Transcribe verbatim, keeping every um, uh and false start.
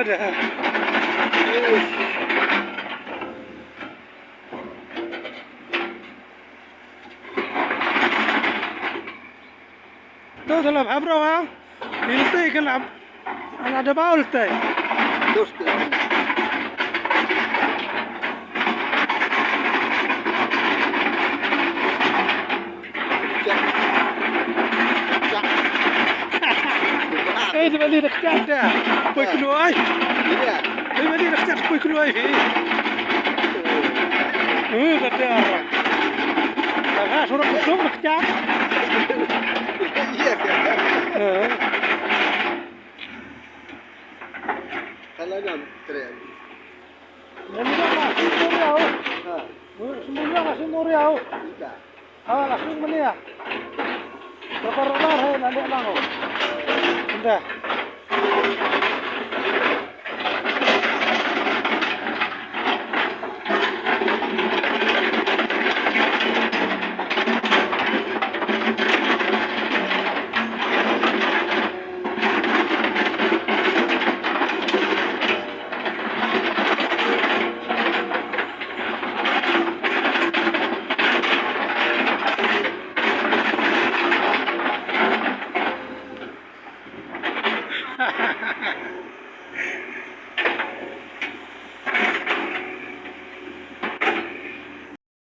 To, to la bha bro ha. Iltei kan ab. Ana da ba ultei. Dos te. Cak. Cak. Eh, di bali dak cak dah. Poi keluar. Iya. Di bali dak cak poi keluar. Eh, kata. Kata suruh kusum dak cak. Iya, iya. Eh. Kalau enam, keren. Melihat lah, sini Riau. Ha. Melihat lah, sini Riau. Iya. Ha, langsung melihat. Berapa rolar, hai, nanti lang, oh. Sudah.